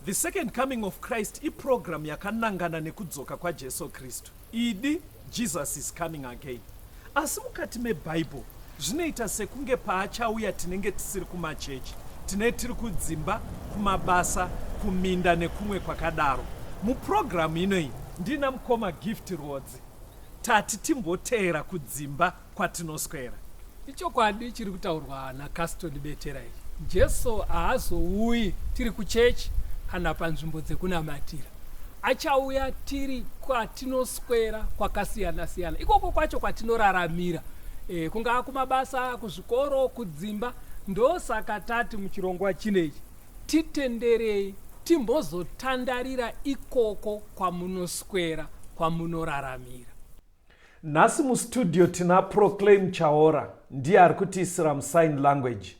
The Second Coming of Christ iprogram yakanangana nekudzoka kwaJesu Kristu. Idi, Jesus is coming again. Asi mukati meBible zvinoita sekunge paachauya tinenge tisiri kumachechi, tine tiri kudzimba, kumabasa, kuminda nekumwe kwakadaro. Muprogram inoyi ndina mukoma Gift Rwodzi. Tati timboteera kudzimba kwatinoswera. Ichokwadi chiri kutaurwa naCaston Betera ichi. Jesu haazouyi tiri kuchechi kana panzvimbo dzekunamatira. Achauya tiri kwatinoswera kwakasiyana siyana, ikoko kwacho kwatinoraramira, kungaa kumabasa, kuzvikoro, kudzimba. Ndosaka tati muchirongwa chinechi titenderei timbozotandarira ikoko kwamunoswera, kwamunoraramira. Nhasi mustudio tina Proclaim Chaora, ndiye ari kutiisira musign language.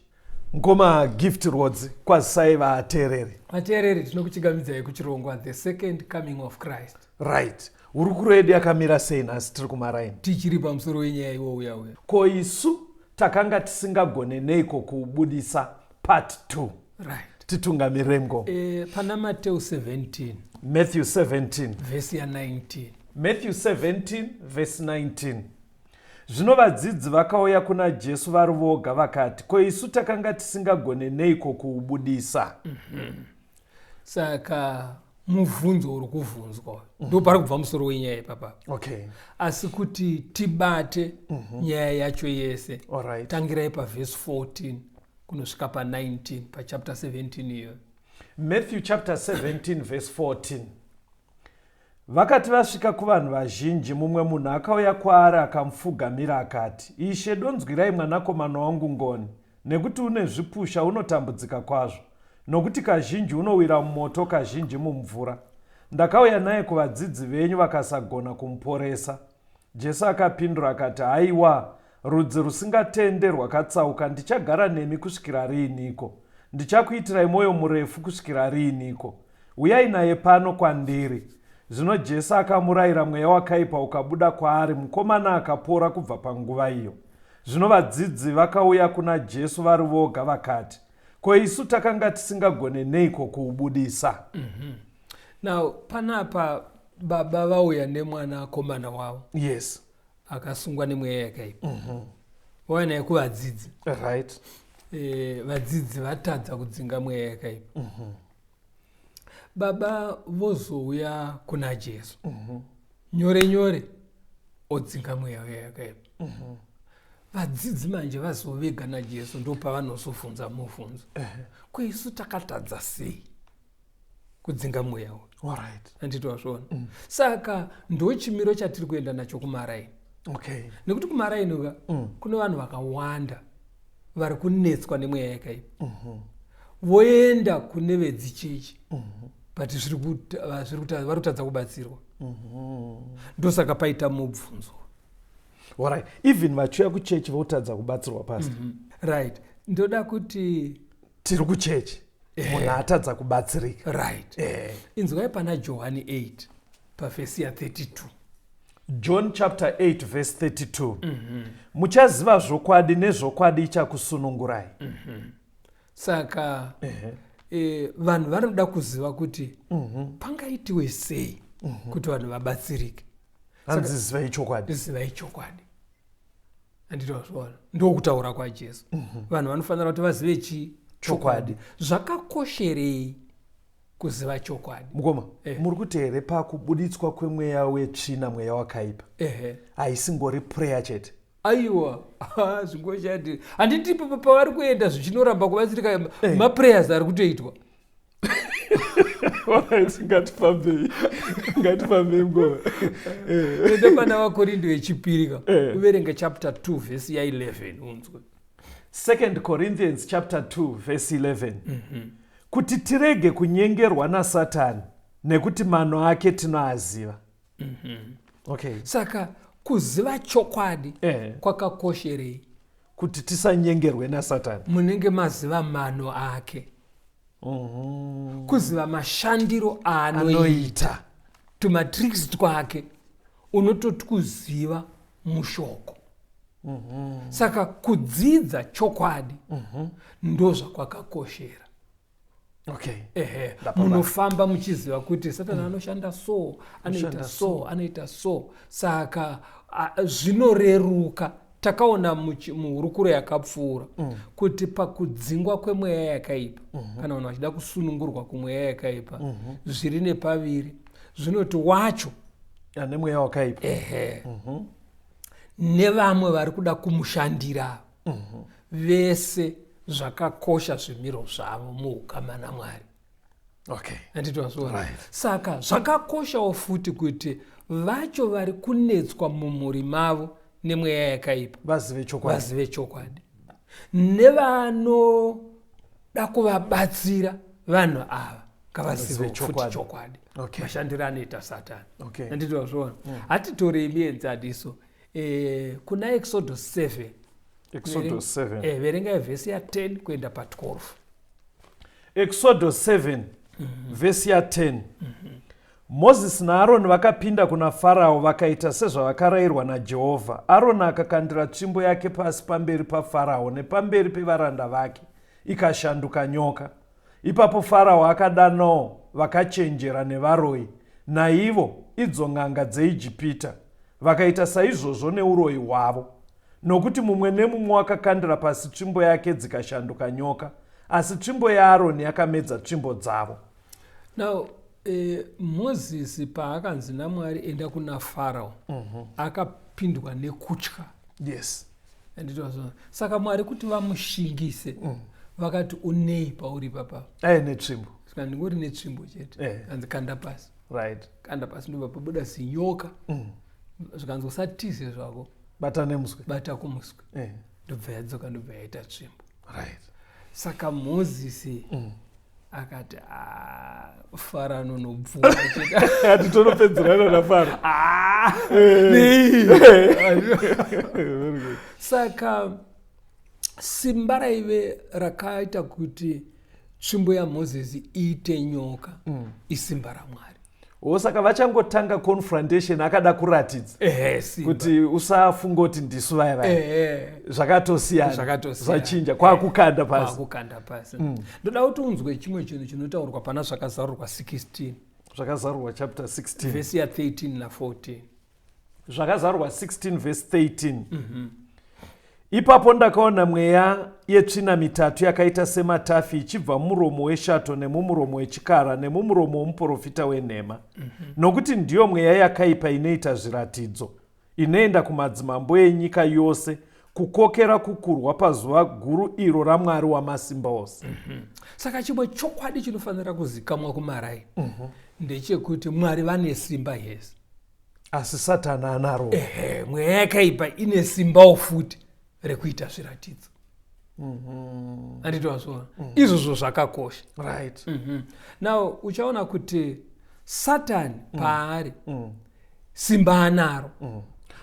Mukoma Gift Rwodzi, kwazisai vateereri. Vateereri, tinokuchingamidzai kuchirongwa The Second Coming of Christ. Right. Hurukuro yedu yakamira sei nhasi tiri kumaraini? Tichiri pamusoro wenyaya iwo uya uya. Ko isu takanga tisingagone neiko kuubudisa part 2? Right. Titungamirire mukoma. Pana Mateo 17. Matthew 17. Verse ya 19. Matthew 17 verse 19. Zvino vadzidzi vakauya kuna Jesu vari voga vakati, ko isu takanga tisingagone neiko kuubudisa? Saka mubvunzo uri kuvhunzwa ndo pari kubva musoro wenyaya ipapa. Asi kuti tibate nyaya yacho yese, tangirai pavhesi 14 kunosvika pa19 pachapter 17 iyoyo. Matthew chapter 17 verse 14. Vakati vasvika kuvanhu vazhinji, mumwe munhu akauya kwaari akamupfugamira akati, Ishe, donzwirai mwanakomana wangu ngoni, nekuti une zvipusha, unotambudzika kwazvo, nokuti kazhinji unowira mumoto, kazhinji mumvura. Ndakauya naye kuvadzidzi venyu, vakasagona kumuporesa. Jesu akapindura akati, Haiwa, rudzi rusingatende rwakatsauka, ndichagara nemi kusvikira riiniko? Ndichakuitirai mwoyo murefu kusvikira riiniko? Uyai naye pano kwandiri. Zvino Jesu akamurayira, mweya wakaipa ukabuda kwaari, mukomana akapora kubva panguva iyo. Zvino vadzidzi vakauya kuna Jesu vari voga vakati, Ko isu takanga tisingagone neiko kuubudisa? Now panapa baba vauya nemwanakomana wavo. Akasungwa nemweya yakaipa. Vauya naye kuvadzidzi. Vadzidzi vatadza kudzinga mweya yakaipa. Baba vozouya kuna Jesu. Nyore nyore odzinga mweya yakaipa. Vadzidzi manje vazovega naJesu ndopavanozobvunza mubvunzo. Ko isu takatadza sei kudzinga mweya uyu? Handiti wazviona? Saka ndochimiro chatiri kuenda nacho kumaraini. Nekuti kumaraini uka kune vanhu vakawanda vari kunetswa nemweya yakaipa. Voenda kune vedzichechi. But vari kutadza kubatsirwa. Ndosaka paita mubvunzo. Even vachiuya kuchechi votadza kubatsirwa, pastor. Right. Ndoda kuti tiri kuchechi, munhu atadza kubatsirika. Inzwai pana Johani 8 pavhesi ya 32. John chapter 8 verse 32. Muchaziva zvokwadi, nezvokwadi ichakusunungurai. Saka vanhu vanoda kuziva kuti pangaitiwe sei kuti vanhu vabatsirike. Hanzi zivai chokwadi. Zivai chokwadi. Handiti wazviona? Ndokutaura kwaJesu. Vanhu vanofanira kuti vazive chii? Chokwadi. Zvakakosherei kuziva chokwadi? Mukoma, muri kuti here pakubuditswa kwemweya wetsvina, mweya wakaipa, haisingori prayer chete? Aiwa, zvingoshandi. Handiti pavari kuenda zvichinoramba kubatsirika, maprayers ari kutoitwa. Ngatifambei, ngatifambei mukoma. Enda pana vaKorinto vechipiri ka, uverenge chapter 2 verse ya 11 unzwe. 2 Corinthians chapter 2 verse 11. Kuti tirege kunyengerwa naSatani, nekuti mano ake tinoaziva. Saka kuziva chokwadi kwakakosherei? Kuti tisanyengerwe naSatani. Munenge maziva mano ake. Kuziva mashandiro aanoita. Anoita. Tumatricks twake unototkuziva mushoko. Saka kudzidza chokwadi ndozvakwakakoshera. Okay. Ehe, munofamba muchiziva kuti Satani anoshanda so, anoita so, anoita so. Saka zvinoreruka. Takaona muhurukuro yakapfuura kuti pakudzingwa kwemweya yakaipa, kana vanhu vachida kusunungurwa kumweya yakaipa, zviri nepaviri zvinoti wacho ane mweya wakaipa, ehe, nevamwe vari kuda kumushandira, vese zvakakosha zvimiro zvavo muukama naMwari. Handiti wazviona? Saka zvakakoshawo futi kuti vacho vari kunetswa mumhuri mavo nemweya yakaipa vazive chokwadi, vazive chokwadi, nevanoda kuvabatsira vanhu ava ngavazive futi chokwadi, mashandiro anoita Satani. Handiti wazviona? Hatitorei mienzaniso kuna Exodus 7. Exodus 7. Verengai vhesi ya10 kuenda pa12. Exodus 7, vhesi ya10. Mozisi naAroni vakapinda kuna Farao, vakaita sezvavakarayirwa naJehovha. Aroni akakandira tsvimbo yake pasi pamberi paFarao nepamberi pevaranda vake, ikashanduka nyoka. Ipapo Farao akadanawo vakachenjera nevaroyi, naivo idzo n'anga dzeIjipita, vakaita saizvozvo neuroyi hwavo, nokuti mumwe nemumwe wakakandira pasi tsvimbo yake dzikashanduka nyoka, asi tsvimbo yaAroni yakamedza tsvimbo dzavo. Now Mozisi paakanzi naMwari enda kuna Farao, akapindwa nekutya. Anditozvo. Saka Mwari kuti vamushingise, vakati, "Unei pauri papa?" Aine tsvimbo. Saka ndingori netsvimbo chete. Kanzi, "Kanda pasi." Kanda pasi, ndobva pabuda zinyoka. Zvikanzi, "Usatize zvako." Bata nemuswe. Bata kumuswe. Ndobva yadzoka, ndobva yaita tsvimbo. Saka Mozisi akati, "Ah, Faro anonobvuma chete." Ati tonopedzerana naFaro. Ah, nei? Saka simba raive rakaita kuti tsvimbo yaMozisi iite nyoka isimba raMwari. O, saka vachangotanga confrontation akada kuratidza Ehe, simba. kuti usafunga kuti ndisu vaya vaya. Zvakatosiyana. Zvakatosiyana. Zvachinja, kwakukanda pasi. Kwakukanda pasi. Ndoda kuti unzwe chimwe chinhu chinotaurwa pana Zvakazarurwa 16. Zvakazarurwa chapter 16. Vhesi ya13 na14. Zvakazarurwa 16 verse 13. Ipapo ndakaona mweya yetsvina mitatu yakaita sematafi ichibva mumuromo weshato, nemumuromo wechikara, nemumuromo womuprofita wenhema, nokuti ndiyo mweya yakaipa inoita zviratidzo, inoenda kumadzimambo enyika yose kukokera kukurwa pazuva guru iro raMwari wamasimba ose. Saka chimwe chokwadi chinofanira kuzikamwa kumarai ndechekuti Mwari vane simba, yes. Asi Satani anaro. Ehe, mweya yakaipa ine simbawo futi rekuita zviratidzo. Handiti wazviona? Izvozvo zvakakosha. Now uchaona kuti Satani paari simba anaro.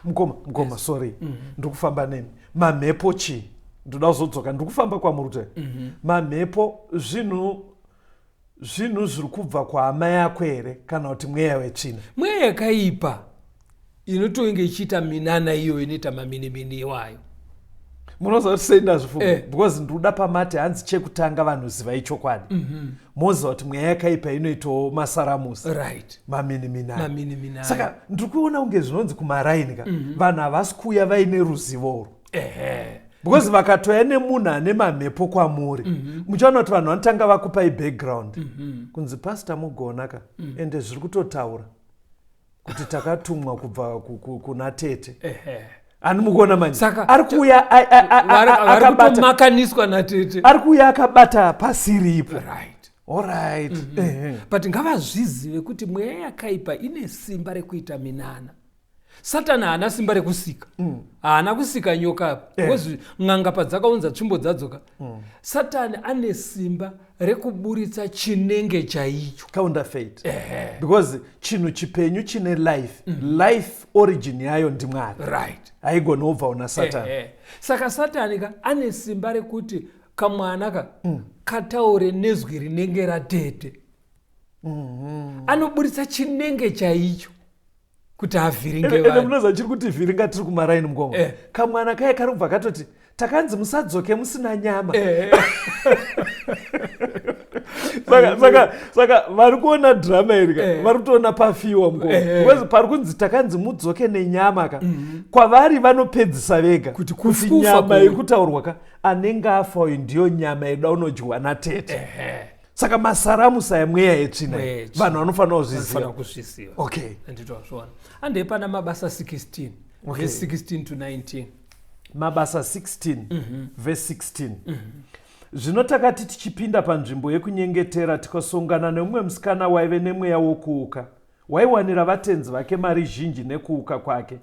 Mukoma, mukoma, sorry, ndiri kufamba nemi. Mamhepo chii? Ndoda kuzodzoka, ndiri kufamba kwamuri kuti mamhepo zvinhu zviri kubva kuhama yako here, kana kuti mweya wetsvina? Mweya yakaipa inotoinge ichiita minana iyo inoita maminimini iwayo. Munoziva kuti sei ndazvifunga? Because ndikuda pamati hanzi chekutanga vanhu zivai chokwadi, moziva kuti mweya yakaipa inoitawo masaramusi, maminimini ayo. Maminimini ayo. Saka ndiri kuona kunge zvinonzi kumaraini ka, vanhu havasi kuuya vaine ruzivo urwu, because vakatoya nemunhu ane mamhepo kwamuri, muchaona kuti vanhu vanotanga vakupai background, kunzi, "Pastor, mugona ka, ende zviri kutotaura kuti takatumwa kubva kuna tete." Ani mukuona manje? Saka ari kuuya vari akabata kutomakaniswa natete. Ari kuuya akabata pasiripo. Alright. But ngavazvizive kuti mweya yakaipa ine simba rekuita minana. Satani haana simba rekusika, haana kusika nyoka apa, because n'anga padzakaunza tsvimbo dzadzoka. Satani ane simba rekuburitsa chinenge chaicho. Counterfeit, because chinhu chipenyu chine life, life origin yayo ndiMwari. Haigoni kubva una Satani. Saka Satani ka ane simba rekuti kamwana ka kataure nezwi rinenge ratete. Anoburitsa chinenge chaicho kuti avhiringe Ende vanhu. Munoziva chiri kuti vhiringa tiri kumaraini, mukoma? Kamwana kaya kari kubva katoti, "Takanzi musadzoke musina nyama." Saka saka saka vari kuona drama iri ka vari kutoona pafiwa mukoma. Because pari kunzi takanzi mudzoke nenyama ka. Kwavari vanopedzisa vega. Kuti Kuti kufa nyama kuyu. iri kutaurwa ka anenge afa uyu ndiyo nyama ida unodyiwa natete. Saka masaramusi aya mweya yetsvina. Mweya yetsvina. Vanhu vanofanira kuzviziva. Vanofanira kuzviziva. Okay. Anditozviona. Handei pana Mabasa 16. Okay. Verse 16 to 19. Mabasa 16 verse 16. Zvino takati tichipinda panzvimbo yekunyengetera tikasongana nemumwe musikana waive nemweya wokuuka, waiwanira vatenzi vake mari zhinji nekuuka kwake.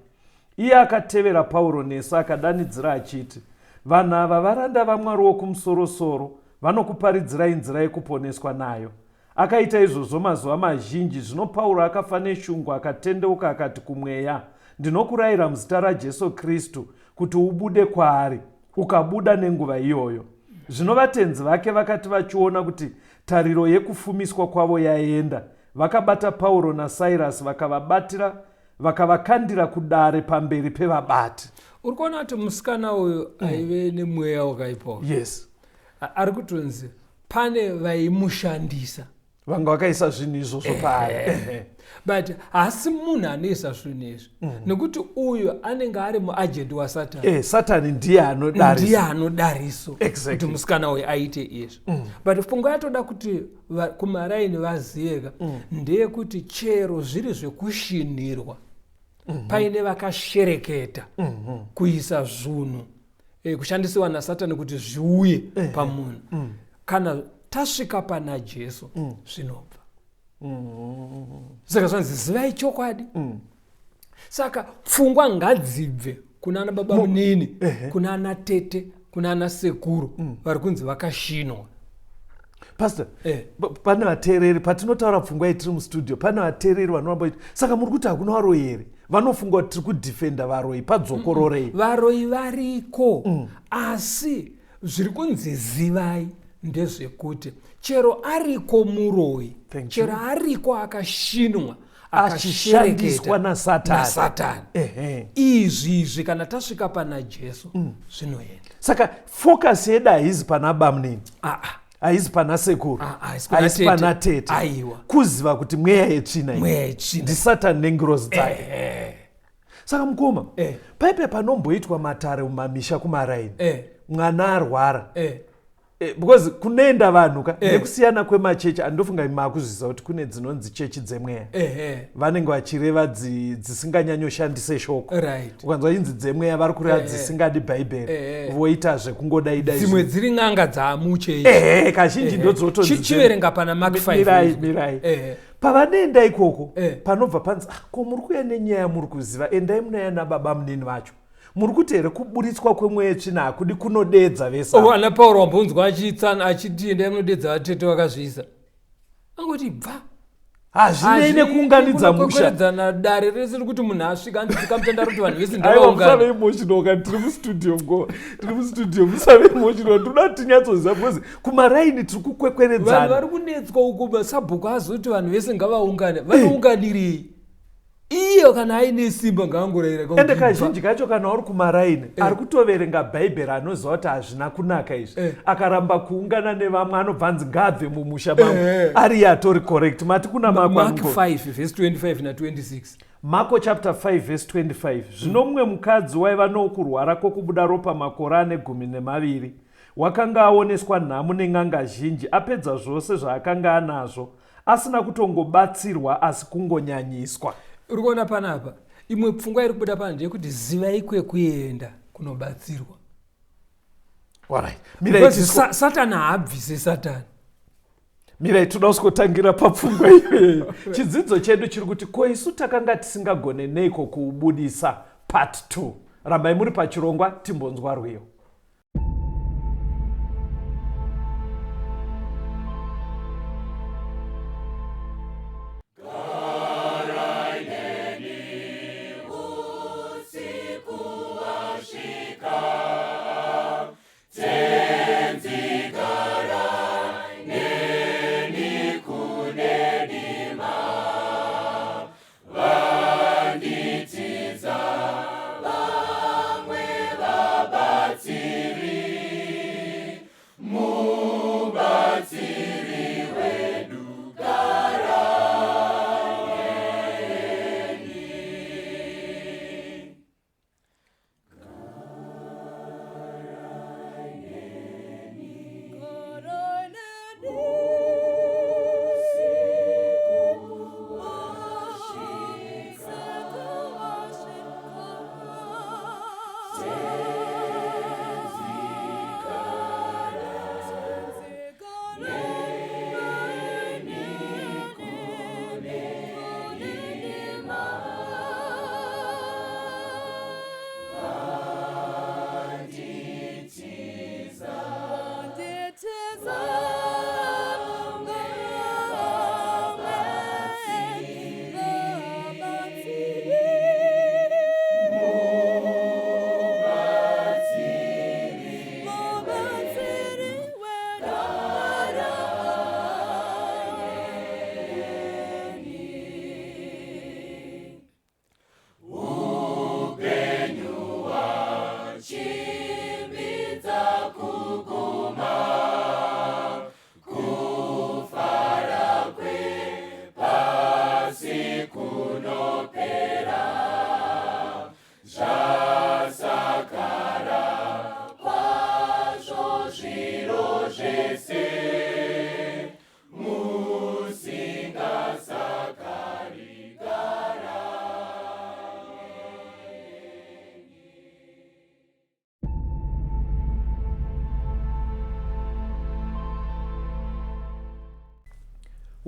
Iye akatevera Pauro nesu akadanidzira achiti, Vanhu ava varanda vaMwari wokumusoro-soro, vanokuparidzirai nzira yekuponeswa nayo. Akaita izvozvo mazuva mazhinji. Zvino Pauro akafa neshungu, akatendeuka akati kumweya, Ndinokurayira muzita raJesu Kristu kuti ubude kwaari. Ukabuda nenguva iyoyo. Zvino vatenzi vake vakati vachiona kuti tariro yekufumiswa kwavo yaenda, vakabata Pauro naSairasi vakavabatira vakavakandira kudare pamberi pevabati. Uri kuona kuti musikana uyu aive nemweya wakaipa uyu. Yes. Ari kutonzi pane vaimushandisa. Vanga vakaisa zvinhu izvozvo paari. But haasi munhu anoisa zvinhu izvi. Nekuti uyu anenge ari muagent waSatani. Satani ndiye anodarisa. Ndiye anodariso. Exactly. Kuti musikana uyu aite izvi. But pfungwa yatoda kuti kumaraini vaziyeka ndeyekuti chero zviri zvekushinhirwa paine vakashereketa kuisa zvinhu kushandisiwa naSatani kuti zviuye pamunhu. Kana tasvika pana Jesu zvinobva. Saka zvanzi zivai chokwadi. Saka pfungwa ngadzibve kuna ana baba munini, kuna ana tete, kuna ana sekuru vari kunzi vakashinwa. Pastor, pane vateereri patinotaura pfungwa iyi tiri mustudio, pane vateereri vanoramba vachiti, saka muri kuti hakuna varoyi here? Vanofunga kuti tiri kudefenda varoyi padzokororei. Varoyi variko, asi zviri kunzi zivai ndezvekuti chero ariko muroyi, Thank you. chero ariko akashinwa, Achishandiswa akashereketa naSatani. naSatani. Izvi izvi kana tasvika pana Jesu zvinoenda. Saka focus yedu haizi pana bamunini. Haizi pana sekuru. Haisi kuna Haisi tete. pana tete. Aiwa. Kuziva kuti mweya yetsvina iyi. Mweya yetsvina. NdiSatani nengirozi dzake. Saka mukoma, paipe panomboitwa matare mumamisha kumaraini. Mwana arwara. Because kunoenda vanhu ka, nekusiyana kwemachechi, andofunga makuzviziva kuti kune dzinonzi chechi dzemweya. Vanenge vachireva dzisinganyanyoshandise shoko. Ukanzwa inzi dzemweya vari kureva dzisingadi Bhaibheri. Voita zvekungodaidai Dzimwe zvinhu. dziri n'anga dzamuchechi. Kazhinji ndodzotonzi Chiverenga pana Mark 5. Mirai, mirai. Pavanoenda ikoko, panobva panzi, ko muri kuuya nenyaya muri kuziva, endai munouya nababa munini vacho. Muri kuti here kuburitswa kwemweya yetsvina hakudi kunodedza vese ava? Ana Pauro wambonzwa achitsana achiti endai munodedza vatete vakazviisa. Angoti bva. Hazvinei Hazvi- nekuunganidza musha. kukwekweredzana dare rese riri kuti munhu asvika anzi tsikamutanda kuti vanhu vese Aiwa, ndavaungana. musave emotional kana tiri mustudio ngo. Tiri mustudio, musave emotional. Tinoda kuti tinyatsoziva because kumaraini tiri kukwekweredzana. Vanhu vari kunetswa uko masabhuku azoti vanhu vese ngavaungane. Vanounganirei? Iye kana aine simba ngaangorayira Ende kakuti kazhinji kacho kana uri kumaraini, ari kutoverenga Bhaibheri anoziva kuti hazvina kunaka izvi. Akaramba kuungana nevamwe anobva anzi ngaabve mumusha mangu. Ari iye atori correct. Mati kuna Marko Mark anongo- 5 verse 25 na 26. Marko chapter 5 verse 25. Zvino mumwe mukadzi waiva nokurwara kwokubuda ropa makore ane gumi nemaviri. Wakanga aoneswa nhamo nen'anga zhinji, apedza zvose zvaakanga anazvo, asina kutongobatsirwa asi kungonyanyiswa. Uri kuona panapa, imwe pfungwa iri kubuda pano ndeyekuti zivai kwekuenda kunobatsirwa. Alright. Mirai Because tisiko- Satani haabvise Satani. Mirai toda kusotangira papfungwa iyoyo. Chidzidzo chedu chiri kuti ko isu takanga tisingagone neiko kuubudisa part 2. Rambai muri pachirongwa timbonzwa rwiyo.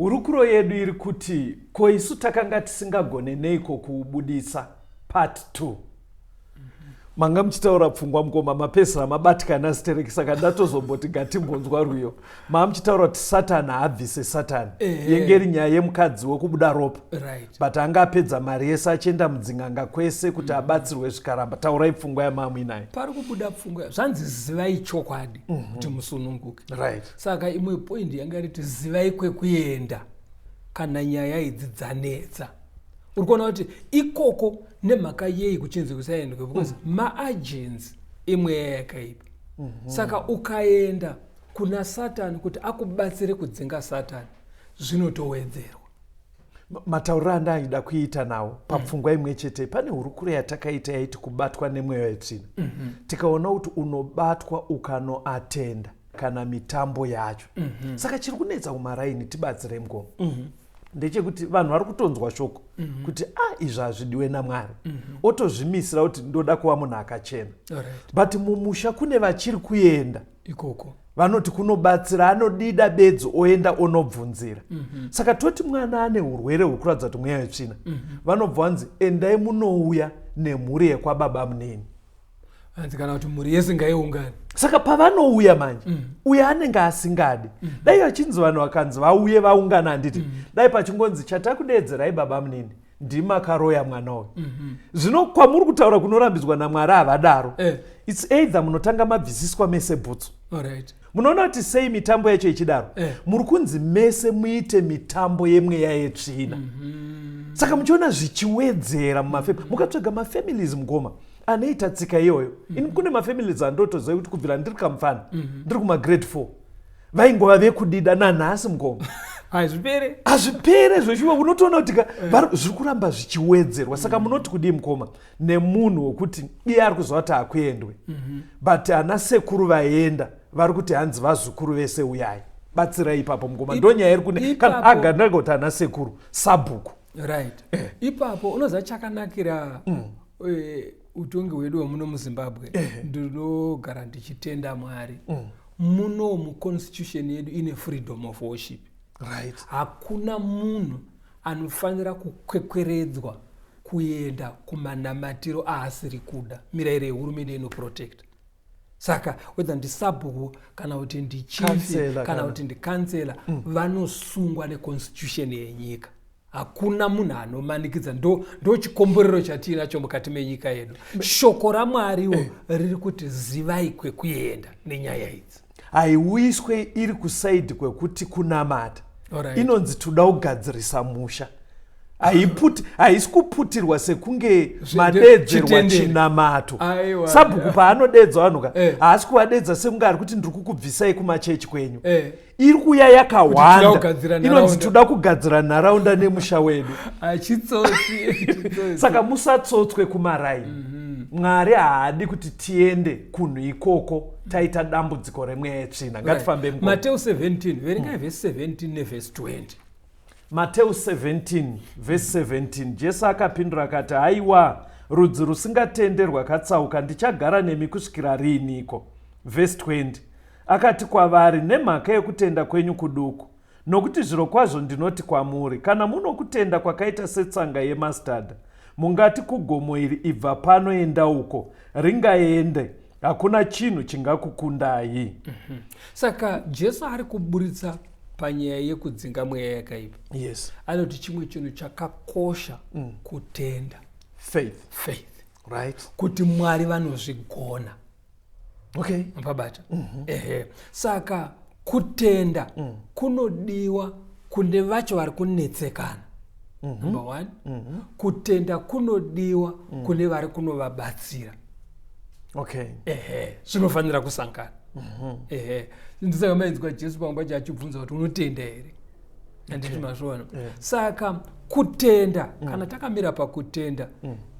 Hurukuro yedu iri kuti ko isu takanga tisingagone neiko kuubudisa part 2. Manga muchitaura pfungwa mukoma, mapesera mabatikana stereki, saka ndatozomboti ngatimbonzwa rwiyo. Maa muchitaura kuti Satani haabvise Satani. Yenge iri nyaya yemukadzi wekubuda ropa. But anga apedza mari yese achienda mudzin'anga kwese kuti abatsirwe zvikaramba. Taurai pfungwa yamamuinayo. Pari kubuda pfungwa zvanzi zivai chokwadi kuti musununguke. Saka imwe point yanga iri kuti zivai kwekuenda kana nyaya idzi dzanetsa. Uri kuona kuti ikoko nemhaka yei kuchinzi kusaendwe because maagents imweya yakaipa. Saka ukaenda kuna Satani kuti akubatsire kudzinga Satani, zvinotowedzerwa. Matauriro andaida kuita nawo papfungwa imwe chete, pane hurukuro yatakaita yaiti kubatwa nemweya wetsvina. Tikaona kuti unobatwa ukanoatenda kana mitambo yacho. Saka chiri kunetsa kumaraini, tibatsire mukoma, ndechekuti vanhu vari kutonzwa shoko kuti izvi hazvidiwe naMwari, otozvimisira kuti ndoda kuva munhu akachena. But mumusha kune vachiri kuenda ikoko, vanoti kunobatsira, anodida bedzi oenda onobvunzira. Saka toti mwana ane urwere hwekuratidza kuti mweya wetsvina, vanobva vanzi endai munouya nemhuri yekwababa munini. Hanzi kana kuti mhuri yese ngaiungane. Saka pavanouya manje, uyo anenge asingadi, dai vachinzi vanhu vakanzi vauye vaungana, handiti dai pachingonzi chatakudeedzerai baba munini, ndimakaroya mwana uyu. Zvino kwamuri kutaura kunorambidzwa naMwari havadaro. Its either munotanga mabvisiswa mese bhutsu. Munoona kuti sei mitambo yacho ichidaro? Muri kunzi mese muite mitambo yemweya yetsvina. Saka muchiona zvichiwedzera mumafamily, mukatsvaga mafamilies mukoma anoita tsika iyoyo. Ini kune mafamilies andotoziva kuti kubvira ndiri kamufana, ndiri kumagrade 4, vaingova vekudida nanhasi mukoma. Hazvipere. Hazvipere zveshuwa. Unotoona kuti zviri kuramba zvichiwedzerwa. Saka munoti kudii mukoma nemunhu wekuti iye ari kuziva kuti hakuendwe, but ana sekuru vaenda vari kuti hanzi vazukuru vese uyai? Batsirai ipapo mukoma, ndo nyaya iri kune kana agandirega kuti ana sekuru, sabhuku. Right, ipapo unoziva chakanakira utongi hwedu hwemuno muZimbabwe, ndinogara ndichitenda Mwari, muno muconstitution yedu ine freedom of worship. Hakuna munhu anofanira kukwekweredzwa kuenda kumanamatiro aasiri kuda. Mirayiro yehurumende inoprotect. Saka whether ndisabhuku kana kuti ndichief Councillor, kana kuti ndikansela, vanosungwa neconstitution yenyika. Hakuna munhu anomanikidza. Ndo chikomborero chatiinacho mukati menyika yedu. Shoko raMwariwo riri kuti zivai kwekuenda nenyaya idzi. Haiuyiswe iri kuside kwekuti kunamata. Inonzi toda kugadzirisa musha. Haisi kuputirwa sekunge madedzerwa Chitendere. chinamato. Aiwa. Sabhuku paanodedza vanhu ka, haasi kuvadedza sekunge ari kuti ndiri kukubvisai kumachechi kwenyu. Iri kuuya Kuti yakawanda. toda kugadzira Inonzi nharaunda. toda kugadzira nharaunda nemusha wedu. Achitsotsi, chitsotsi. Saka musatsotswe kumaraini. Mwari haadi kuti tiende kunhu ikoko taita dambudziko remweya yetsvina. Ngatifambe mukoma. Mateo 17, verengai vhesi 17 nevhesi 20. Mateo 17 vhesi 17. Jesu akapindura akati, haiwa rudzi rusingatende rwakatsauka, ndichagara nemi kusvikira riiniko? Vhesi 20, akati kwavari, nemhaka yekutenda kwenyu kuduku, nokuti zvirokwazvo ndinoti kwamuri, kana munokutenda kwakaita setsanga yemastada, mungati kugomo iri, ibva pano enda uko, ringaende. Hakuna chinhu chingakukundai. Saka Jesu ari kuburitsa panyaya yekudzinga mweya yakaipa. Anoti chimwe chinhu chakakosha kutenda. Faith. Faith. Kuti Mwari vanozvigona. Mapabata. Ehe. Saka kutenda kunodiwa kune vacho vari kunetsekana. Number 1. Kutenda kunodiwa kune vari kunovabatsira. Ehe, zvinofanira kusangana. Ehe. Ndisaka mainzwa Jesu pamwe pacho achibvunza kuti unotenda here? Handiti mazviona? Saka kutenda, kana takamira pakutenda,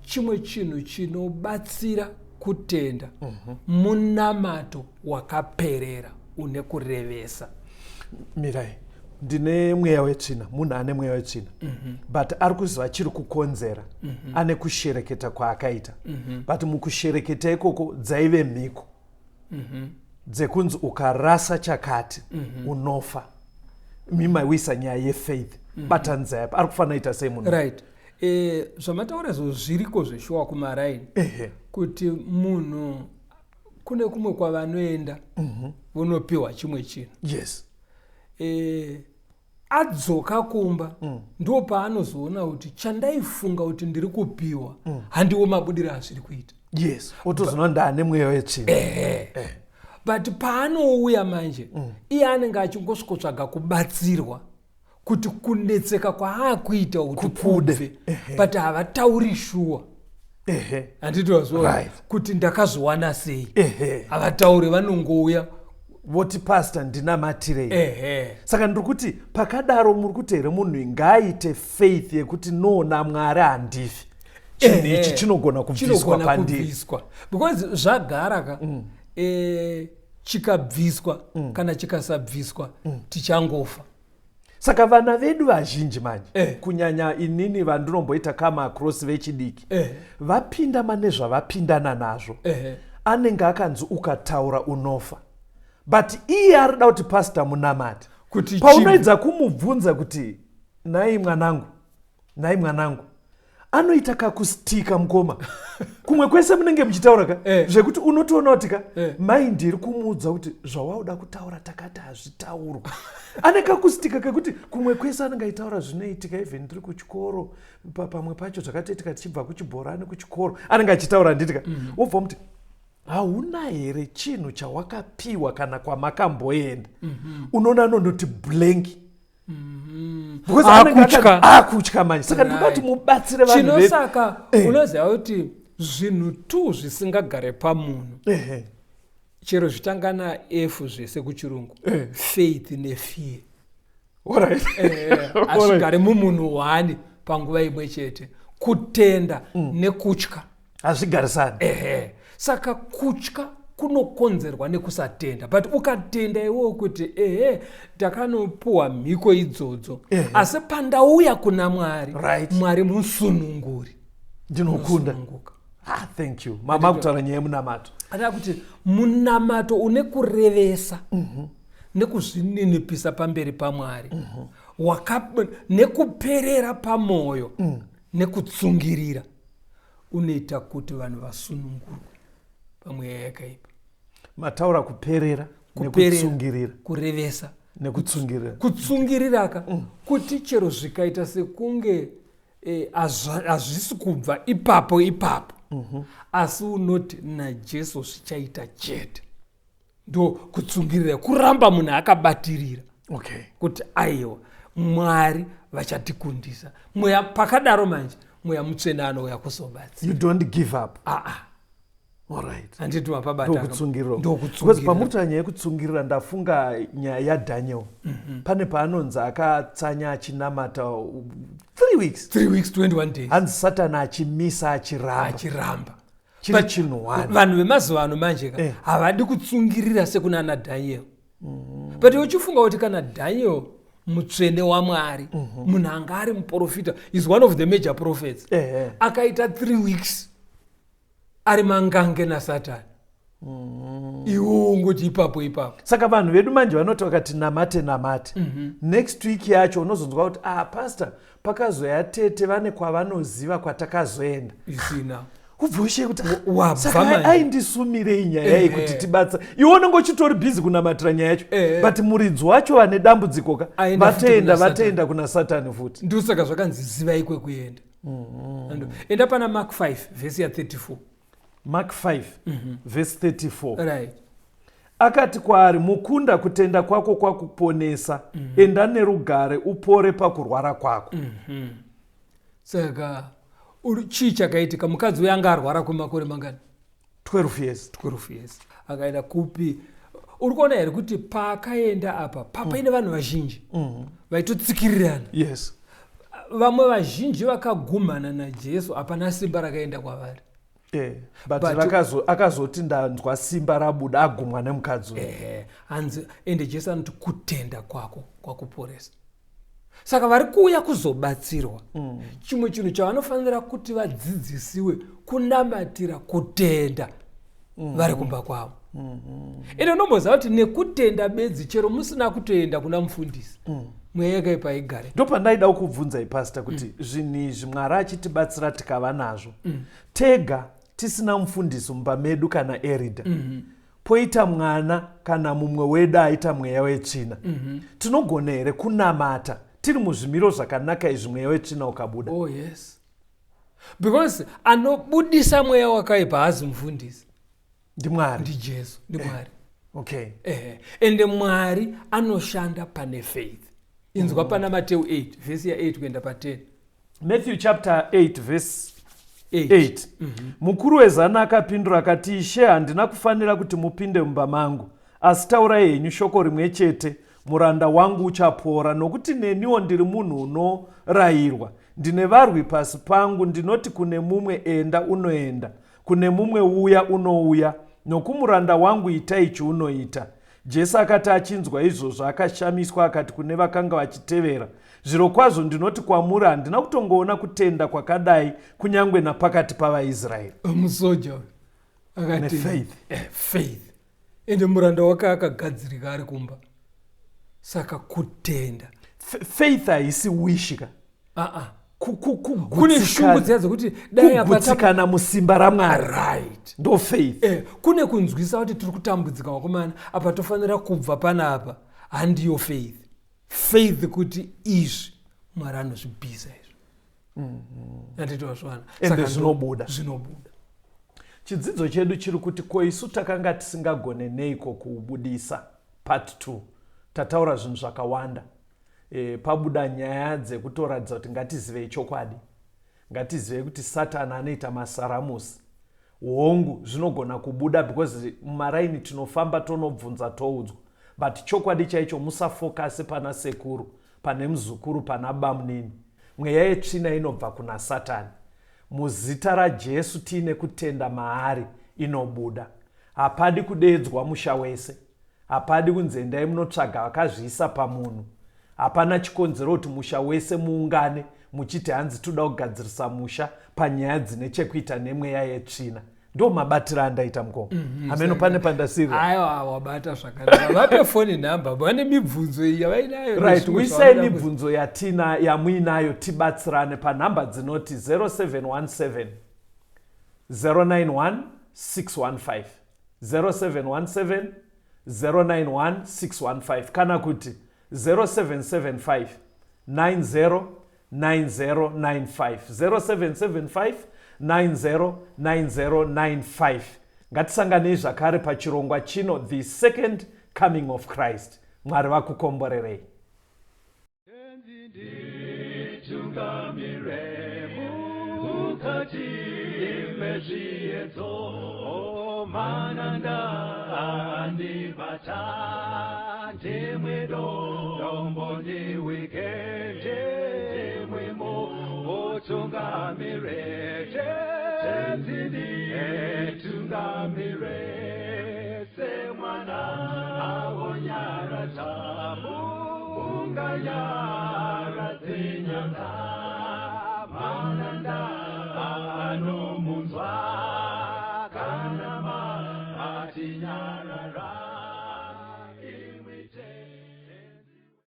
chimwe chinhu chinobatsira kutenda munamato wakaperera une kurevesa. Mirai, ndine mweya wetsvina, munhu ane mweya wetsvina, but ari kuziva chiri kukonzera, ane kushereketa kwaakaita, but mukushereketa ikoko dzaive mhiko dzekunzi ukarasa chakati unofa. Mimawisa nyaya yefaith. Batanzai apa, ari kufanira ita sei munhu? Right, zvamataura izvo zviriko zveshuwa kumaraini, kuti munhu kune kumwe kwavanoenda, vonopiwa chimwe chinhu. Adzoka kumba, ndo paanozoona kuti chandaifunga kuti ndiri kupiwa handiwo mabudiro azviri kuita. Yes, otozoona ndaane mweya wetsvina. But paanouya manje, iye anenge achingosvikotsvaga kubatsirwa kuti kunetseka kwaakuita kuti Kupude. kubve, but havatauri shuwa. Handiti wazviona kuti ndakazviwana sei? Havatauri, vanongouya. Voti, "Pastor, ndinamatirei." Saka ndiri kuti pakadaro, muri kuti here munhu ngaaite faith yekuti no, naMwari handifi, chinhu ichi chinogona kubviswa Chinogona pandiri? kubviswa, because zvagara ka, chikabviswa kana chikasabviswa, tichangofa. Saka vana vedu vazhinji manje, kunyanya inini vandinomboita come across vechidiki, vapinda mane zvavapindana nazvo, anenge akanzi ukataura unofa, but iye arida kuti, "Pastor, munamate." Kuti Paunoedza kumubvunza kuti, "Nhai mwanangu, nhai mwanangu," anoita kakustika mukoma. Kumwe kwese munenge muchitaura ka, zvekuti unotoona kuti ka, mai ndiri kumuudza kuti zvawauda kutaura takati hazvitaurwa. Ane kakustika kekuti kumwe kwese anenge aitaura zvinoitika, even ndiri kuchikoro, pamwe pacho zvakatoitika tichibva kuchibhorani kuchikoro, anenge achitaura, nditika wobva muti, "Hauna here chinhu chawakapiwa kana kwamakamboenda?" Unoona anondoti blank, because anenge Akutya. Akutya manje. Saka ndinoda kuti mubatsire vanhu vedu. Chinosaka unoziva kuti zvinhu tu zvisingagare pamunhu, chero zvitanga naF zvese kuchirungu, faith nefear. Hazvigare mumunhu one panguva imwe chete, kutenda nekutya. Hazvigarisani. Ehe, saka kutya kunokonzerwa nekusatenda, but ukatenda iwewo kuti ehe, ndakanopuwa mhiko idzodzo, asi pandauya kuna Mwari, Mwari musununguri. Ndinokunda. Unosununguka. Ah, thank you. Mama kutaura nyaya yemunamato. Ada kuti munamato une kurevesa nekuzvininipisa pamberi paMwari, nekuperera pamwoyo nekutsungirira, unoita kuti vanhu vasunungurwe pamweya yakaipa. Mataura kuperera. Kuperera, nekutsungirira. Kurevesa. Nekutsungirira. Kutsungirira ka, kuti chero zvikaita sekunge hazvisi kubva ipapo ipapo, asi unoti naJesu zvichaita chete. Ndo kutsungirira, kuramba munhu akabatirira kuti aiwa, Mwari vachatikundisa. Mweya pakadaro manje, Mweya Mutsvene anouya kuzobatsira. You don't give up. Aa. Alright. Handiti mapabata? Ndokutsungirira. Ndokutsungirira. Because pamutaura nyaya yekutsungirira, ndafunga nyaya yaDaniel. Pane paanonzi akatsanya achinamata 3 weeks. 3 weeks, 21 days. Hanzi Satani achimisa, achiramba. Achiramba. Chiri chinhu one. Vanhu vemazuva ano manje ka, havadi kutsungirira sekunana Daniel. But uchifunga kuti kana Daniel, mutsvene waMwari, munhu anga ari muprofita, is one of the major prophets, akaita 3 weeks ari mangange naSatani, iwo ungoti ipapo ipapo? Saka vanhu vedu manje vanoti vakati namate namate, next week yacho unozonzwa kuti, "Ah, pastor, pakazoya tete vane kwavanoziva kwatakazoenda." Isina. Kubva ushe kuti Wabva saka manje. Aindisumirei nyaya iyi kuti tibatsa? Iwe unenge uchitori busy kunamatira nyaya yacho, but muridzi wacho vane dambudziko ka, Aenda futi vatoenda kuna Satani. vatoenda kuna Satani futi. Ndosaka zvakanzi zivai kwekuenda. Enda pana Mark 5 vhesi ya34. Mark 5 vhesi 34. Right. Akati kwaari, "Mukunda, kutenda kwako kwakuponesa. Enda nerugare, upore pakurwara kwako." Saka chii chakaitika? Mukadzi uyo anga arwara kwemakore mangani? 12 years. 12 years. Akaenda kupi? Uri kuona here kuti paakaenda apa papaine vanhu vazhinji vaitotsikirirana? Yes. Vamwe vazhinji vakagumhana naJesu, hapana simba rakaenda kwavari. But akazoti ndanzwa simba rabuda agumwa nemukadzi uyu. Ehe, hanzi ende Jesu anoti kutenda kwako kwakuporesa. Saka vari kuuya kuzobatsirwa, chimwe chinhu chavanofanira kuti vadzidzisiwe kunamatira kutenda vari kumba kwavo. Ende unomboziva kuti nekutenda bedzi, chero musina kutoenda kuna mufundisi. Mweya yakaipa haigare. Ndopandaida kukubvunzai, Pastor, kuti zvinhu izvi Mwari achitibatsira tikava nazvo tega, tisina mufundisi mumba medu kana elder, poita mwana kana mumwe wedu aita mweya wetsvina, tinogona here kunamata tiri muzvimiro zvakanaka izvi, mweya wetsvina ukabuda? Oh yes, because anobudisa mweya wakaipa haazi mufundisi. NdiMwari. NdiJesu, ndiMwari. Ehe, ende Mwari anoshanda pane faith. Inzwa pana Mateu 8 vhesi ya8 kuenda pa10. Matthew chapter 8 verse 8. 8. Mukuru wezana akapindura akati, "Ishe, handina kufanira kuti mupinde mumba mangu, asi taurai henyu shoko rimwe chete, muranda wangu uchapora. Nokuti neniwo ndiri munhu unorayirwa, ndine varwi pasi pangu. Ndinoti kune mumwe, 'Enda,' unoenda; kune mumwe, 'Uya,' unouya; nokumuranda wangu, 'Ita ichi,' unoita." Jesu akati achinzwa izvozvo, akashamiswa, akati kune vakanga vachitevera, "Zviro kwazvo ndinoti kwamuri, handina kutongoona kutenda kwakadai kunyange napakati pavaIsraeri." Musoja uyu akati Nefaith. Faith. Ende muranda wake akagadzirika ari kumba, saka kutenda. Faith haisi wish ka. Aa. Kune Kune shungu dziya dzekuti dai apa Kugutsikana musimba raMwari. Ndo faith. Kune kunzwisa kuti tiri kutambudzika, vakomana, apa tofanira kubva panapa, handiyo faith. Faith kuti izvi Mwari anozvibvisa izvi, handiti wazviwana? Ende Saka zvinobuda. Zvinobuda. Chidzidzo chedu chiri kuti, ko isu takanga tisingagone neiko kuubudisa? Part 2. Tataura zvinhu zvakawanda. Pabuda nyaya dzekutoratidza kuti ngatizivei chokwadi, ngatizivei kuti Satani anoita masaramusi. Hongu, zvinogona kubuda because mumaraini tinofamba, tonobvunza, toudzwa, but chokwadi chaicho, musafokase pana sekuru, pane muzukuru, pana bamunini. Mweya yetsvina inobva kuna Satani. Muzita raJesu, tiine kutenda maari, inobuda. Hapadi kudeedzwa musha wese, hapadi kunzi endai munotsvaga vakazviisa pamunhu. Hapana chikonzero kuti musha wese muungane muchiti hanzi toda kugadzirisa musha panyaya dzine chekuita nemweya yetsvina. Ndo mabatiro andaita, mukoma. Hameno pane pandasirira. Aiwa, wabata zvakanaka. Vape foni nhamba, vane mibvunzo iyi yavainayo Right. nezvimwe Uisai zvavanoda. Mibvunzo yatina yamuinayo, tibatsirane panhamba dzinoti 0717 091 615, 0717 091 615, kana kuti 0775 90 9095, 0775 90 9095. Ngatisanganei zvakare pachirongwa chino, The Second Coming of Christ. Mwari vakukomborerei. Nditungamire mukati mezviedzo, mananda andibata, ndimwe dombo ndiwike, ndimwimo utungamire, Tenzi nditungamire, semwana awonyaradza munganyaradze nyanga.